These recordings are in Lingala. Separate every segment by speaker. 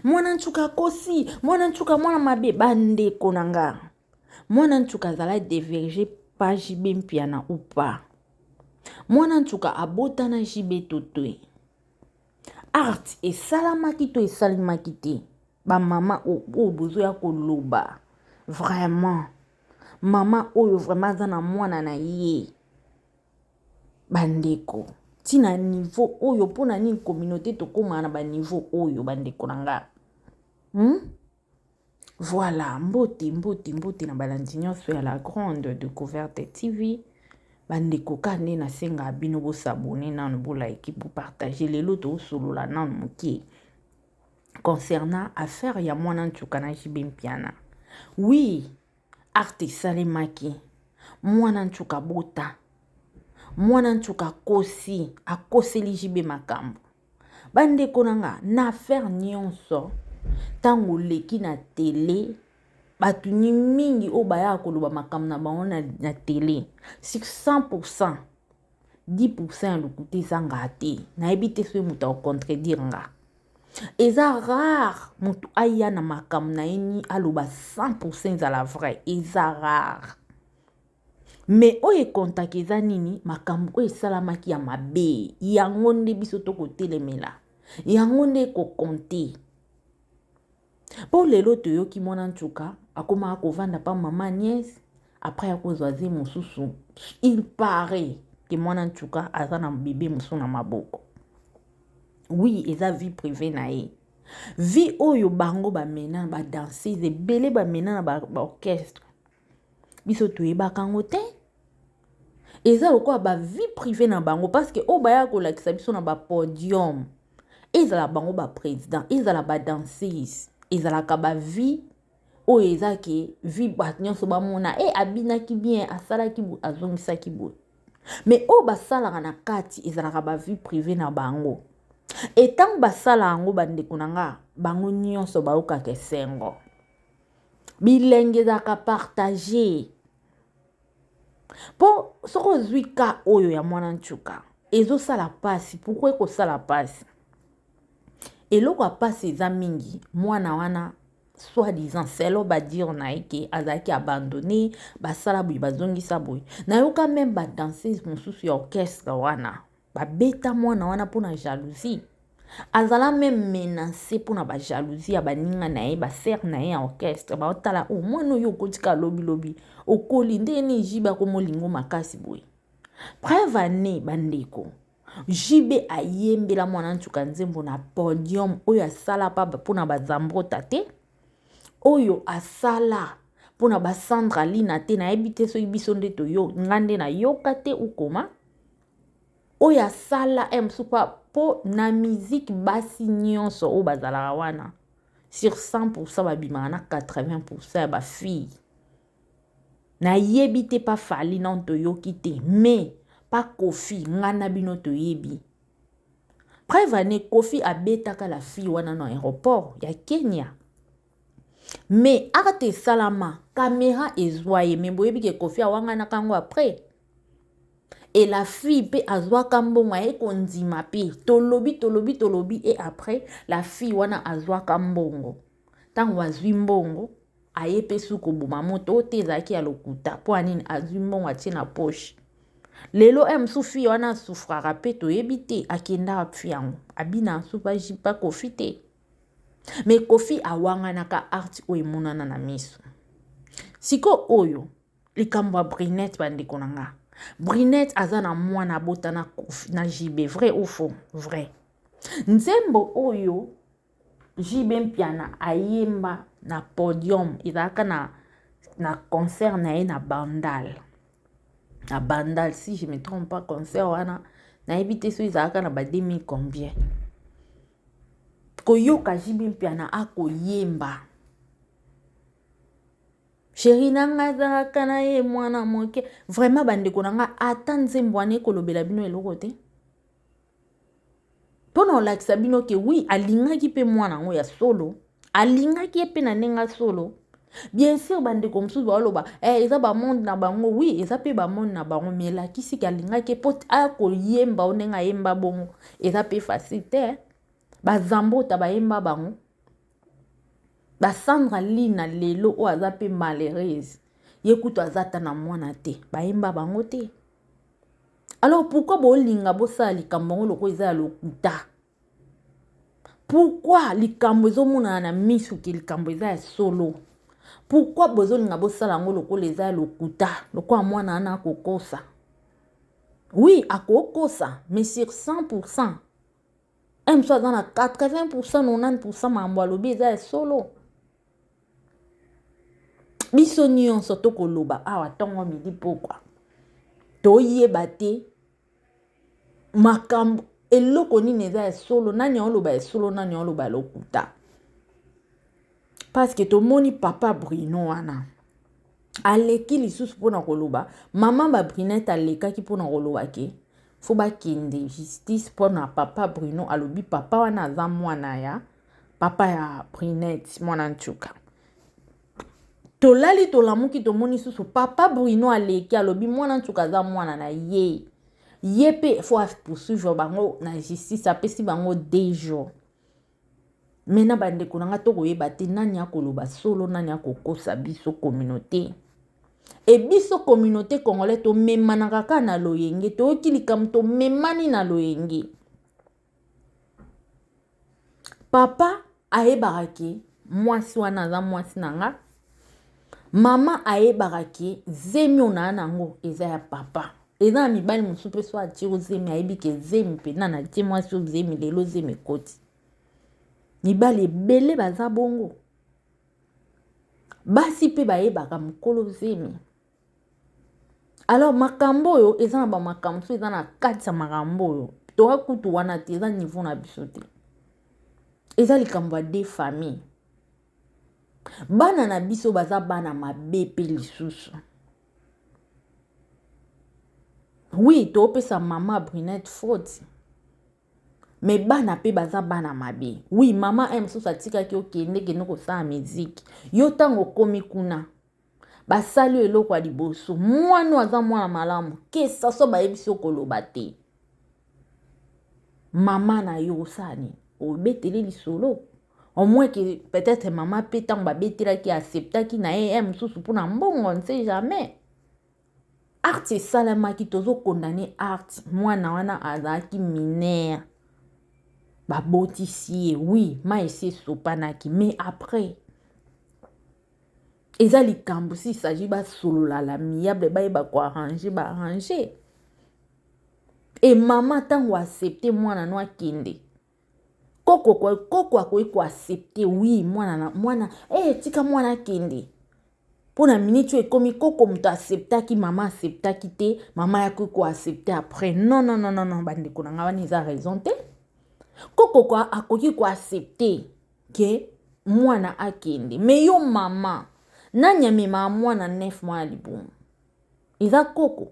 Speaker 1: Mwana nsuka akosi, mwana nsuka mwana mabe. Bandeko na nga, mwana nsuka azala deverge pa JB Mpiana ou pas? Mwana nsuka abota na JB to te? Art esalamaki to esalemaki te? Bamama oyo bozoya koloba vraiment, mama oyo vraiment aza na mwana na ye. Bandeko, ntina niveau oyo mpona nini communauté tokómaa na baniveau oyo, bandeko na nga? Voilà, mbote mbote mbote na balandi nyonso ya La Grande Découverte TV. Bandeko, ka nde nasenga bino bos'abonner nanu, bolike, bopartage. Lelo tosolola nanu moke concernant affaire ya mwana nsuka na JB Mpiana. Oui, acte esalemaki, mwana nsuka bota, mwana nsuka akosi, akoseli JB makambo. Bandeko na nga, na affaire nyonso, ntango oleki na tele, bato mingi oyo bayaka koloba makambo na bango na tele, sur 100, 10% ya lokuta ezangaka te. Nayebi te soki moto akocontredire nga. Eza rare moto aya na makambo na ye ni aloba 100% ezala vrai, eza rare. Mais oyo ekontaka eza nini? Makambo oyo esalamaki ya mabe, yango nde biso tokotelemela, yango nde ekokonte. Mpo lelo toyoki mwana nsuka akomaka kovanda pa mama Agnès, après akozwa ze mosusu. Il paraît ke mwana nsuka aza na bebe mosusu na maboko. Oui, eza vie privée na ye. Vie oyo bango bamena, badanseuse ebele bamena na baorchestre, biso toyebaka yango te. Eza lokola bavie privée na bango, parce que oyo baya kolakisa biso na bapodium, ezala bango baprésident, ezala badanseuse, ezalaka bavie oyo eza ke vie bato nyonso bamona e abinaki bien, asalaki boye, azongisaki boye. Mais oyo basalaka na kati ezalaka bavie privée na bango. E ntango basala yango, bandeko na nga, bango nyonso bayokaka esengo, bilenge ezalaka partage. Mpo soki ozwi ka oyo ya mwana nsuka, ezosala mpasi. Pourquoi ekosala mpasi? Eloko ya mpasi eza mingi, mwana wana, soi-disant, selon badire na ye ke azalaki abandonné, basala boye, bazongisa boye. Nayoka même badanseuse mosusu ya orchestre wana babeta mwana wana mpona jalousie. Azala même menacé mpona bajalousie ya baninga na ye, basœur na ye ya orchestre. Baotala o mwana oyo okotika lobilobi, okoli ndenge nini? JB akomolingo makasi boye. Preuve ane, bandeko, JB ayembela mwana nsuka nzembo na podium oyo asala pa mpona bazambrota te, oyo asala mpona basandra lina te. Nayebi te soki biso nde toyo, nga nde nayoka te ukoma oyo asala mosusu mpo na miziki. Basi nyonso oyo bazalaka wana, sur 100, babimaka na 80 ya bafille. Nayebi te, pa Fally nano toyoki te, mais pa Kofi, nga na bino toyebi. Preuve ane, Kofi abetaka la fille wana na aéroport ya Kenya. Mais acte esalama, caméra ezwa ye, mais boyebi ke Kofi awanganaka yango après. E la fille mpe azwaka mbongo, aye kondima mpe. Tolobi, tolobi, tolobi, e après la fille wana azwaka mbongo. Ntango azwi mbongo, aye mpe su koboma moto oyo te, ezalaki ya lokuta. Mpo anini? Azwi mbongo, atie na poche. Lelo e mosusu fille wana asufraka mpe, toyebi te akendaka fi yango abina su pa Kofi te. Mais Kofi awanganaka acte oyo emonana na miso. Sikoyo oyo likambo ya Brinette, bandeko na nga, Brinette aza na mwana abota na JB. Vrai ou faux? Vrai. Nzembo oyo JB Mpiana ayemba na podium ezalaka na concert na ye na Bandal, na Bandal, si je me trompe pas. Concert wana, nayebi te soki ezalaka na ba 2000 combien. Koyoka JB Mpiana akoyemba "Chéri na nga azalaka na ye mwana moke", vraiment, bandeko na nga, ata nzembo wana ekolobela bino eloko te mpo na kolakisa bino ke oui, alingaki mpe mwana yango ya solo, alingaki ye mpe na ndenge ya solo. Bien sûr, bandeko mosusu baoloba eh, eza bamonde na bango. Oui, eza mpe bamonde na bango, mais elakisi ke alingaki mpo akoyemba o ndenge ayemba bongo, eza mpe facile te. Bazambota bayemba bango. Ba Sandra Lina lelo oyo aza pe malheureuse ye kutu aza ata na mwana te bayemba bango te alors pourquoi bolinga bosala likambo yango lokola eza ya lokuta pourquoi likambo ezomonana na misu ke likambo eza ya solo pourquoi bozolinga bosala yango lokola eza ya lokuta lokola mwana wana akokosa oui akokosa mais sur 100 pourcent un mosusu aza na 80 pourcent 90 pourcent makambo alobi eza ya solo biso nyonso tokoloba awa ntongo midi pokwa toyeba te makambo eloko nini eza ya solo nani aoloba ya solo nani aoloba ya lokuta parceke tomoni papa bruno wana aleki lisusu mpona koloba mama ba brunette alekaki mpona koloba ke fo bakende justice mpona papa bruno alobi papa wana aza mwana ya papa ya brunette mwana ntuka tolali tolamuki tomoni susu papa bruno aleki alobi mwana ntuka aza mwana na ye ye mpe fo apoursuivre bango na justice apesi bango deux jours me na bandeko na nga tokoyeba te nani akoloba solo nani akokosa biso communauté e biso communauté congolais tomemanaka kaka na loyenge toyoki likambo tomemani na loyenge papa ayebaka ke mwasi wana aza mwasi na nga mama ayebaka ke zemi oyo naa nango eza ya papa eza na mibali mosusu mpe so atie yo zemi ayebi ke zemi mpenza natie mwasi oyo zemi lelo zemi ekoti mibali ebele baza bongo basi mpe bayebaka mokolo zemi alors makambo oyo eza na bamakambo mosusu eza na kati ya makambo oyo toka kutu wana te eza niveau na biso te eza likambo ya de famille bana na biso baza bana mabe mpe lisusu oui topesa mama brunette faute me bana mpe baza bana mabe oui mama ye mosusu atikaki okende kende kosala miziki yo ntango okomi kuna basali yo eloko ya liboso mwana aza mwana malamu kesa so bayebisi yo koloba te mama na yo osala nini obeteli lisolo au moins que peut-être mama mpe ntango babetelaki acceptaki na ye ye mosusu mpona mbongo on ne sait jamais art esalamaki tozokondane art mwana wana azalaki minere babotisi ye oui mai esi esopanaki mais après eza likambo si s'agit basolola l'amiable bayeba koarrange baarrange e mama ntango accepte mwana no akende koko koko akoki koaccepte wi mwana na mwana e eh, tika mwana akende mpo na miniti oyo ekomi koko moto acceptaki mama acceptaki te mama yakoki koaccepte après non non non non bandeko na ngai wana eza raison te koko akoki koaccepte ke mwana akende me yo mama nani amemaka mwana 9 mois ya libumu eza koko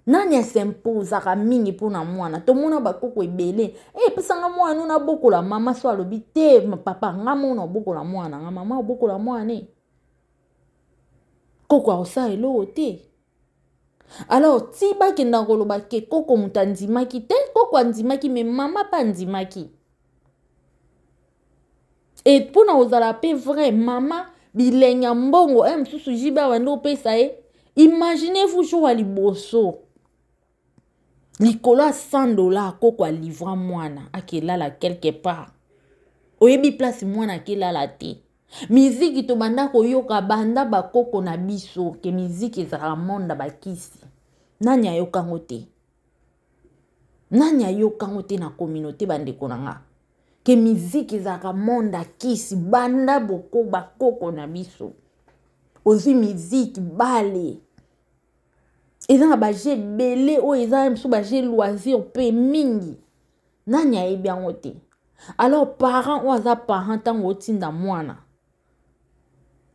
Speaker 1: nani asimposaka mingi mpona mwana tomona bakoko ebele e epesanga mwana no nabokola mama so alobi te papa nga mona obokola mwana nga mama obokola mwana e koko akosala eloko te alors ti bakenda koloba ke koko moto andimaki te koko andimaki me mama mpe andimaki e mpona kozala mpe vrai mama bilenge ya mbongo e mosusu jibe abandi kopesa ye imaginez vous jour ya liboso likolo ya 100 dollar koko alivra mwana akelala quelque part oyebi place mwana akelala te miziki tobanda koyoka banda bakoko na biso ke miziki ezalaka monde ya bakisi nani ayokango te nani ayokango te na communauté bandeko na nga ke miziki ezalaka monde ya kisi banda boko bakoko na biso ozwi miziki bale eza na baje ebele oyo eza mosusu baje loisir mpe mingi nani ayebi yango te alors parent oyo aza parent ntango otinda mwana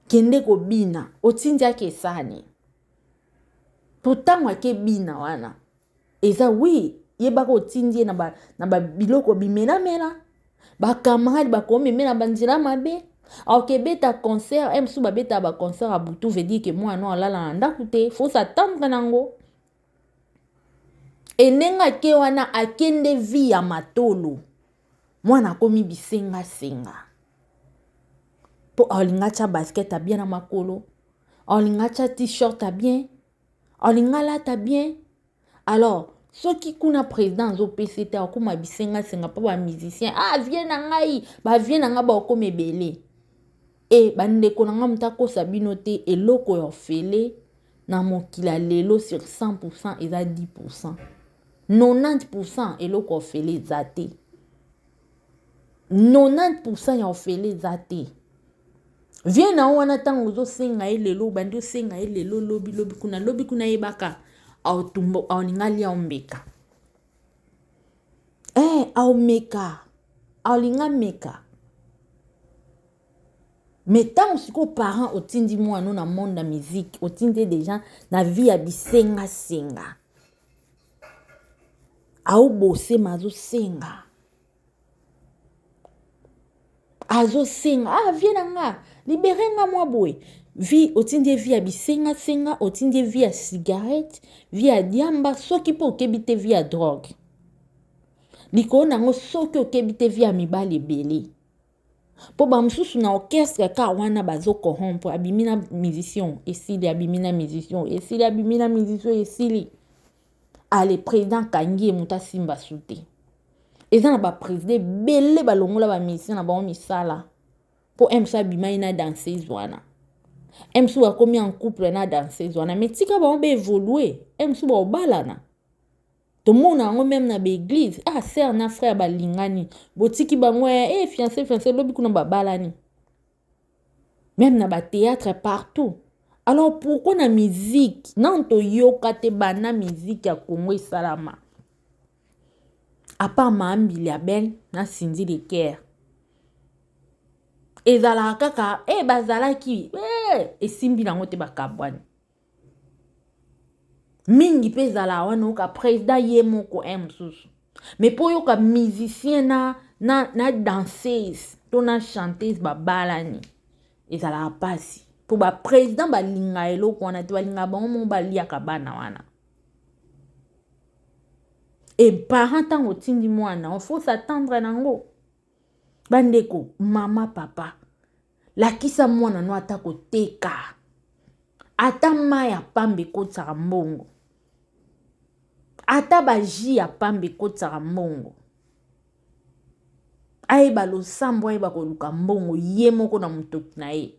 Speaker 1: kende kobina otindi ake esani po ntango ake bina wana eza wi yebaka otindi ye na babiloko bimelamela bacamarade bakomemela banzela mabe akebeta concert e mosusu babetaka baconcert ya butu veut dire ke mwana no alala na ndako te faut s'attendre nango e ndenge ake wana akende vie ya matolo mwana akomi bisengasenga. Mpo alinga atya basket ya bien na makolo, alinga atya t-shirt ya bien, alinga alata bien. Alors soki kuna président azopesa te, akóma bisengasenga mpo bamusicien, ah, vie na ngai, bavie na ngai bakóma ebele. E bandeko na ngai, moto akosa bino te. Eloko ya ofele na mokili ya lelo, sur 100 eza 10, 90 eloko ya ofele eza te. 90 ya ofele eza te. Vie na yo wana, ntango ozosenga ye lelo, obandi osenga ye lelo, lobi lobi kuna, lobi kuna, yebaka aotumba, aolinga alia ombeka, aomeka, aolinga meka. Mais ntango sikoyo parent otindi mwana na monde ya musique, otindi ye déjà na vie ya bisengasenga, aobosema, azosenga, azosenga: "Ah, vie na nga, libérer nga mwa boye." Vie otindi ye vie ya bisengasenga, otindi ye vie ya cigarette, vie ya diamba, soki mpe okebi te, vie ya drogue likolo nango, soki okebi te, vie ya mibali ebele. Mpo bamosusu na orchestre ka wana bazocorrompre. Abimi na musicien, esili. Abimi na musicien, esili. Abimi na musicien, esili. Ale, président kangi ye, moto asimba su te. Eza na baprésident ebele balongola bamusicien na bango misala mpo mso abimai na danseuse wana, mso akomi en couple na danseuse wana. Mais tika bango baévolue, mso baobalana. Tomona yango même na baéglise. Ah, sœur na frère balingani, botiki bango, e fiancé fiancé, lobi kuna babalani. Même na bathéâtre, partout. Alors pourquoi na musique nano toyoka te? Bana musique ya Congo esalama, à part Maambili Abel na Cindy Le Cœur, ezalaka kaka e bazalaki e, esimbi nango te, bakabwani mingi. Mpe ezalaka wana, oyoka président ye moko un mosusu. Mais mpo oyoka musicien na danseuse to na chanteuse babalani, ezalaka mpasi, mpo baprésident balingaka eloko wana te. Balingaka bango moko baliaka bana wana. E parent, ntango otindi mwana, faut s'attendre nango. Bandeko, mama, papa, lakisa mwana no ata koteka, ata mai ya pamba ekotisaka mbongo, ata bajus ya pamba ekotisaka mbongo. Ayeba losambo, ayeba koluka mbongo ye moko na motoki na ye.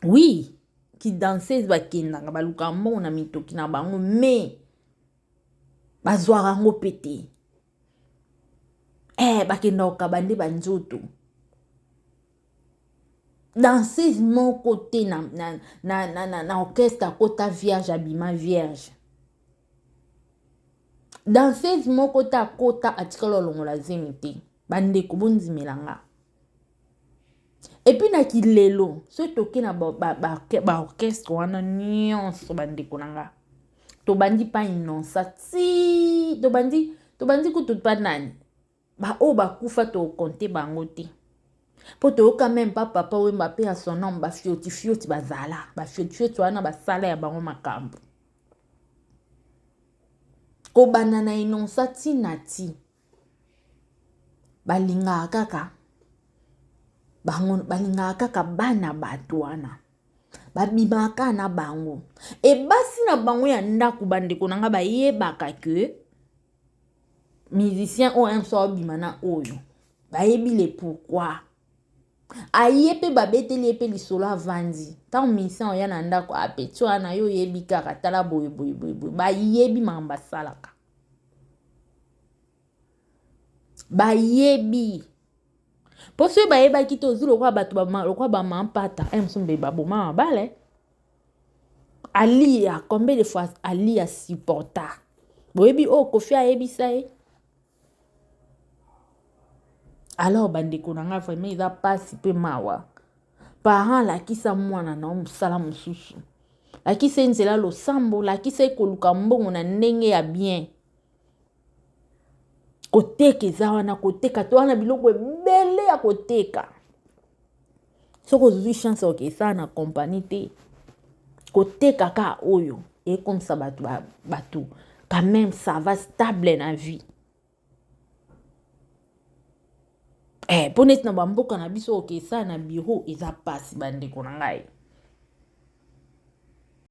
Speaker 1: Oui, kidanseuse bakendaka baluka mbongo na mitoki na bango, mais bazwaka yango mpe te. Bakenda kokaba nde banzoto. Danseuse moko te na orchestre akota vierge, abima vierge. Danseuse moko te akota atikala olongola zemi te. Bandeko, bondimela nga. Et puis na kilelo, soki toke na baorchestre wana nyonso, bandeko na nga, tobandi pa Inonsa ti tobandi kutu pa nani, baoyo bakufa, tokonte bango te, mpo toyoka même pa Papa Wemba mpe ya son nom. Bafiotifioti bazala, bafiotifioti wana basala ya bango makambo. Kobanda na Inonsa ntina ti balingaka kaka bango, balingaka kaka bana bato wana, babimaka na bango e basi na bango ya ndako. Bandeko na nga, bayebaka ke musicien oyo moso aobima na oyo, bayebi le pourquoi aye mpe babeteli ye mpe lisolo. Avandi, ntango musicien oya na ndako, apeti wana, yo oyebi kaka, tala boye boye boye boye. Bayebi makambo basalaka, bayebi. Mpo soki bayebaki te, ozwi lokola bato lokola bamampata mosusu mbe baboma mabale. Alia combien de fois, alia supporta. Boyebi oyo Kofi ayebisa ye. Alors bandeko na nga, vraiment eza mpasi mpe mawa. Parent, alakisa mwana na yo mosala mosusu, lakisa ye nzela losambo, lakisa ye koluka mbongo na ndenge ya bien. Koteka eza wana, koteka to wana biloko ebele ya koteka. Soki ozwi chance oke esala na kompani te, koteka kaka oyo ekomisa bato, bato quand même ça va stable na vie. Mpo neti na bamboka na biso, okesala na bureau eza mpasi, bandeko na ngai.